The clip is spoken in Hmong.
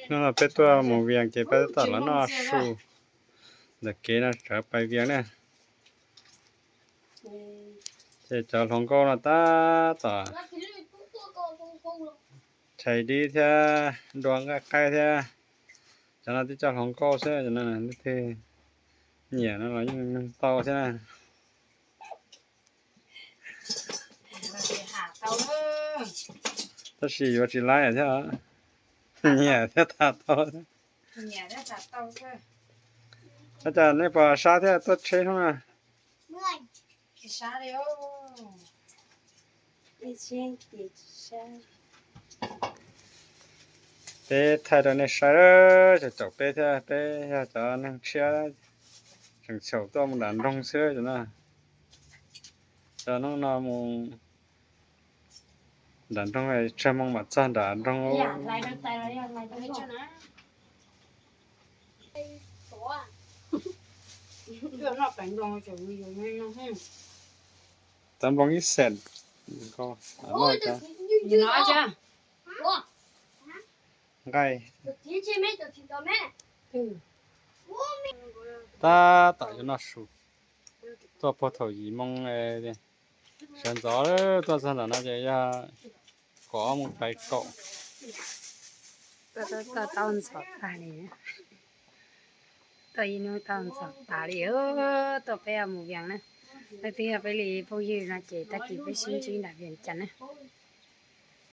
Hnub no peb tuaj mus Vias ces peb tab tom los noj su ntawm kev no tsav pais Vias na. Ces cov hluas nkauj no tab tom chais dib thiab dua nqaij qaib thiab. Cov no twb coj hluas nkauj xwb, cov no leej twg nyiam no los yeej tau thiab na. Tab sis yuav tsis laib thiab, nyiam thiab tham tau. Ua cas nej pom sab thiab tuaj tsheb hnub no? Peb thaij rau nej saib, caum caum peb thiab, peb yog cov neeg tshiab tseem xyaum tuaj mus nram nroog xwb cov no. Cov hnub no mus nram nroog, tsawg moo mam txog nram nroog. Tawv nploos ib xees. Nqaij. Tab tom yuav noj su, tuaj puag thaum yim moo, sawv ntxov tuaj txog ntawm no ces yog kaum ob moo pais kaum. Tuaj tau ntxov tas li, tuaj ib hnub tau ntxov tas li, tuaj peb mus Vias na. Leej twg yog peb li phooj ywg no ces tag kis peb sib ntsib nram Vias Cas na.